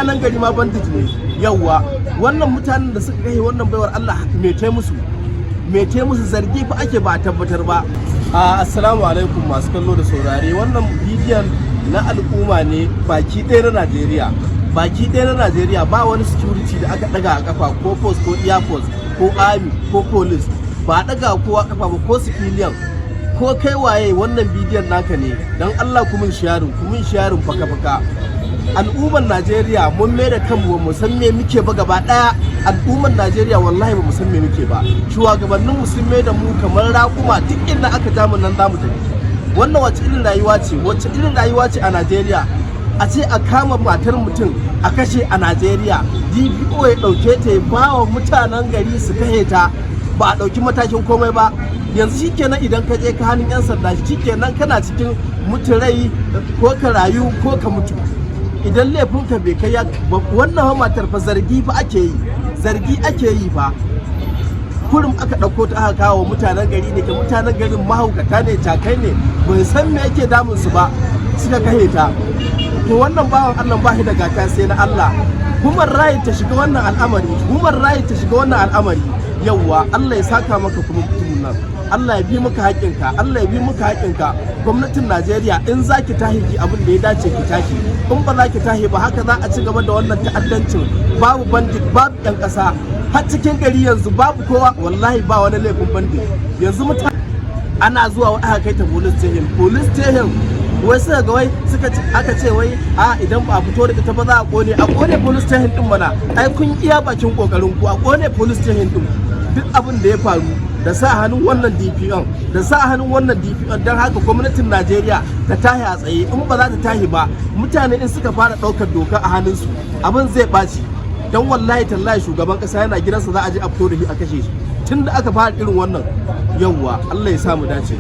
Mutanen gari ma bandit ne. Yawwa, wannan mutanen da suka kai wannan baiwar Allah, me tai musu? Me tai musu? Zargi fa ake, ba a tabbatar ba. Assalamu alaikum, masu kallo da saurare. Wannan bidiyon na al'umma ne baki ɗaya na Najeriya, baki ɗaya na Najeriya. Ba wani security da aka ɗaga a kafa, ko force, ko air force, ko army, ko police, ba a ɗaga kowa kafa ba, ko civilian, ko kai waye, wannan bidiyon naka ne. Don Allah ku mun sharing, ku mun sharing faka faka. Al'ummar Najeriya, mun mai da kanmu ba mu san me muke ba gaba daya. Al'ummar Najeriya, wallahi ba mu san me muke ba. Shugabannin mu sun mai da mu kamar raƙuma, duk inda aka ja mu nan za mu tafi. Wannan wace irin rayuwa ce? Wace irin rayuwa ce a Najeriya a ce a kama matar mutum a kashe a Najeriya, DPO ya ɗauke ta ya ba wa mutanen gari su kashe ta, ba a ɗauki matakin komai ba? Yanzu shikenan, idan ka je ka hannun 'yan sanda, shikenan, kana cikin mutu rai, ko ka rayu ko ka mutu. Idan laifinka bai kai ya wannan matar fa, zargi fa ake yi, zargi ake yi fa. Kurum aka ɗauko ta aka kawo mutanen gari ne, ke mutanen garin mahaukata ne, cakai ne, bai san me yake damun su ba, suka kashe ta. To wannan bawan Allah ba shi da gata sai na Allah. Human right ta shiga wannan al'amari, human right ta shiga wannan al'amari. Yawwa, Allah ya saka maka. Kuma mutumin nan, Allah ya bi maka haƙƙinka, Allah ya bi maka haƙƙinka. Gwamnatin Najeriya, in za ki tahi ki abin da ya dace ki tashi. In ba za ki tahi ba, haka za a ci gaba da wannan ta'addancin. Babu bandit, babu yan ƙasa, har cikin gari yanzu babu kowa. Wallahi ba wani laifin bandit. Yanzu mutane ana zuwa aka kai ta police station. Police station wai suka ga wai suka ce, aka ce wai a idan ba a fito da ita ba za a kone. A kone police station din mana. Ai kun iya bakin kokarin ku, a kone police station din. Duk abin da ya faru da sa hannun wannan DPO, da sa hannun wannan DPO. Don haka gwamnatin Najeriya ta tahi a tsaye. In ba za ta tahi ba, mutane in suka fara ɗaukar doka a hannunsu, abin zai ɓaci. Don wallahi tallahi, shugaban ƙasa yana gidansa za a je a fito da shi a kashe shi, tun da aka fara irin wannan. Yawwa, Allah ya samu dace.